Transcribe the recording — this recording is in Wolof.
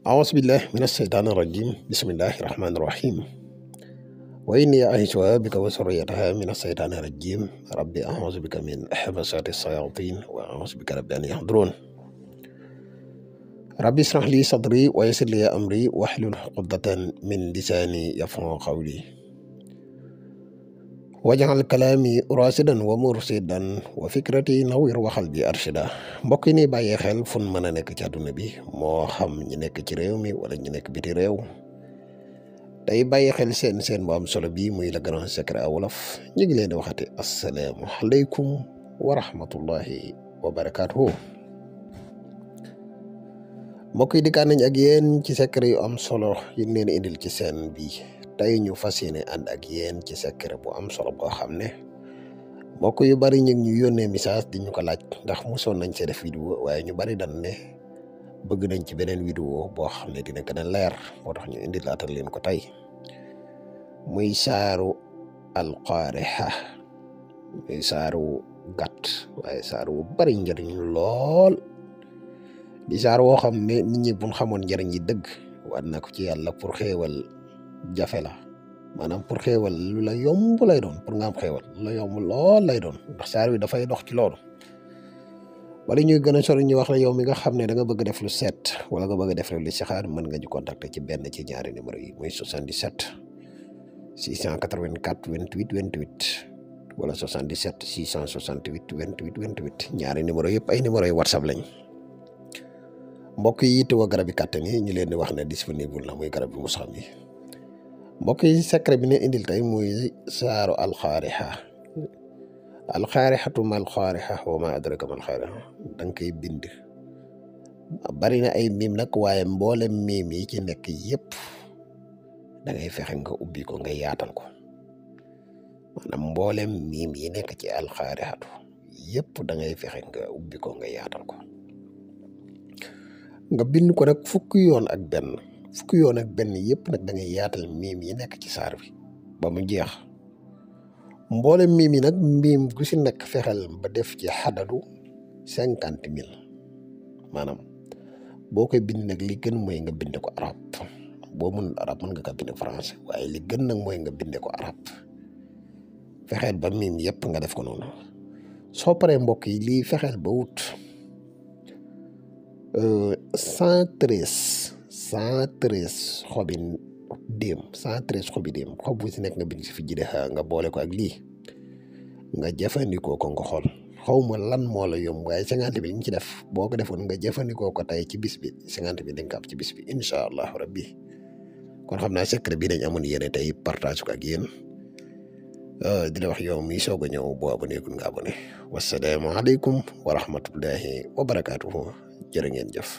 أعوذ بالله من الشيطان الرجيم بسم الله الرحمن الرحيم وإني أعيذها بك وذريتها من الشيطان الرجيم ربي أعوذ بك من همزات الشياطين وأعوذ بك رب أن يحضرون ربي اشرح لي صدري ويسر لي أمري واحلل عقدة من لساني يفقهوا قولي واجعل كلامي راشدا ومرشدا وفكرتي نوير وقلبي أرشدا mbokk yi ni bàyyee xel fun mën a nekk ci àdduna bi moo xam ñi nekk ci réew mi wala ñi nekk biti réew tey bàyyi xel seen bu am solo bi muy le grand secret wolof ñu ngi leen di waxati assalaamu aleykum wa rahmatullahi wa barakaatuhu mbokk yi dikkaan nañ ak yéen ci secret yu am solo yi leen indil ci seen bi tey ñu fas yéene ànd ak yéen ci secret bu am solo boo xam ne mbokk yu bari ñu ngi ñu yónnee message di ñu ko laaj ndax mosoon nañ see def vidéo waaye ñu bari dañ ne bëgg nañ ci beneen vidéo boo xam ne dina gën a leer moo tax ñu indi laatal leen ko tey muy saaru alqaarixa muy saaru gàtt waaye saaru bu bari njëriñ lool di saar woo xam ne nit ñi buñ xamoon njëriñ yi dëgg war na ko ci yàlla pour xéewal jafe la maanaam pour xéewal lu la yomb lay doon pour nga am xéewal lu la yomb lool lay doon ndax saar wi dafay dox ci loolu wala ñuy gën a sori ñu wax la yow mi nga xam ne da nga bëgg def lu set wala nga bëgg def lu listixaar mën nga ñu contacter ci benn ci ñaari numéro yi muy 77 684 28 28 wala 77 668 28 28 ñaari numéro yëpp ay numéro yi whatsapp lañ mbokk yi yittewoo garab yi kàttan yi ñu leen di wax ne disponible na muy garab bi mu xam yi mbokk yi secret bi ne indil tey muy saaru alxaarixa alxaarixatu mal xaarixa wa ma adraka mal xaarixa da nga koy bind bari na ay miim nag waaye mboolem miim yi ci nekk yëpp da ngay fexe nga ubbi ko nga yaatal ko maanaam mboolem miim yi nekk ci alxaarixatu yëpp da ngay fexe nga ubbi ko nga yaatal ko nga bind ko nag fukki yoon ak benn yëpp nag da ngay yaatal miim yi nekk ci saar bi ba mu jeex mboolem miim yi nag miim gu si nekk fexeel ba def ci xadadu 50,000 maanaam boo koy bind nag li gën mooy nga binde ko arab boo mënul arab mën nga ko binde français waaye li gën nag mooy nga binde ko arab fexeel ba miim yëpp nga def ko noonu soo paree mbokk yi lii fexeel ba wut 113 xobi déem 113 xobi déem xob bu si nekk nga bind si fi jide nga boole ko ak lii nga jëfandikoo ko nga xool xaw ma lan moo la yomb waaye 50 bi li ñu ci def boo ko defoon nga jëfandikoo ko tey ci bis bi 50 bi dañ ko am ci bis bi incha allahu rabbi kon xam naa secret bi dañ amoon yéene tey partage ko ak yéen di la wax yow mi soog a ñëw boo abonné kun nga abonné wasalaamu aleykum wa rahmatullahi wa barakaatuhu jërë ngeen jëf